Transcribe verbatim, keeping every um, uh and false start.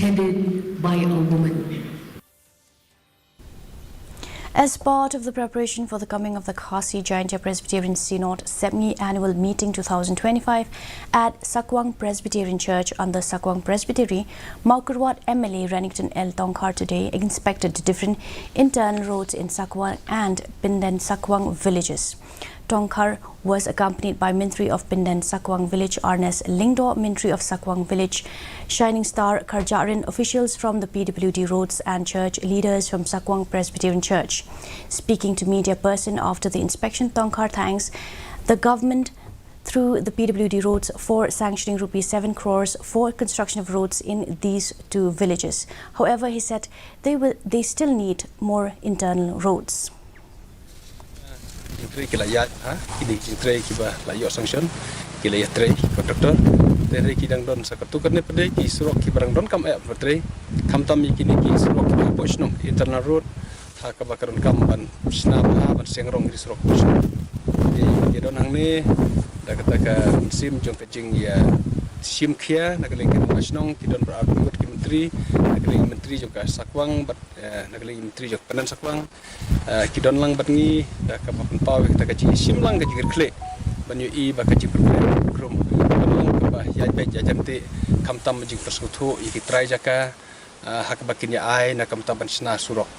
headed by a woman. As part of the preparation for the coming of the Khasi Jaintia Presbyterian Synod semi-annual meeting two thousand twenty-five at Sakwang Presbyterian Church under Sakwang Presbytery, Mawkyrwat M L A Renikton L Tongkhar today inspected different internal roads in Sakwang and Pinden Sakwang villages. Tongkhar was accompanied by Myntri of Pinden Sakwang Village, Arnes Lyngdoh, Myntri of Sakwang Village, Shining Star Karjahrin, officials from the P W D Roads and church leaders from Sakwang Presbyterian Church. Speaking to media person after the inspection, Tongkhar thanks the government through the P W D Roads for sanctioning rupees seven crores for construction of roads in these two villages. However, he said they will, they still need more internal roads. Jingtrei ki la ïaid, ha, ki dei jingtrei kiba la ïoh sanction, ki la ïatrei ki contractor. Te hynrei ki dang don sa katto katne pat de ki surok kiba dang don kam eh ban trei. Khamtam ïa kine ki surok kiba hapoh shnong, internal road, ha kaba ka donkam ban shna bha, ban seng rong ki surok hapoh shnong. Te ki don hangne da kata ka mynsiem jong ka jingïashim khia na ka liang ki nongshong shnong, ki don ba ar ngut ki myntri, na ka liang myntri jong ka Sakwang bad, eh, na ka liang myntri jong ka Pinden Sakwang. Eh, ki don lang bad ngi da kaba pynpaw ïa kata ka jingshim lang ka jingkyrkhu ban ïohi ba ka jingpynpaw krum ban long kaba ïaid beit ïaid jam te, khamtam jingpynsngewthuh ïa ki trai jaka, eh, ha kaba kin ïa ai na ka bynta ban shna surok.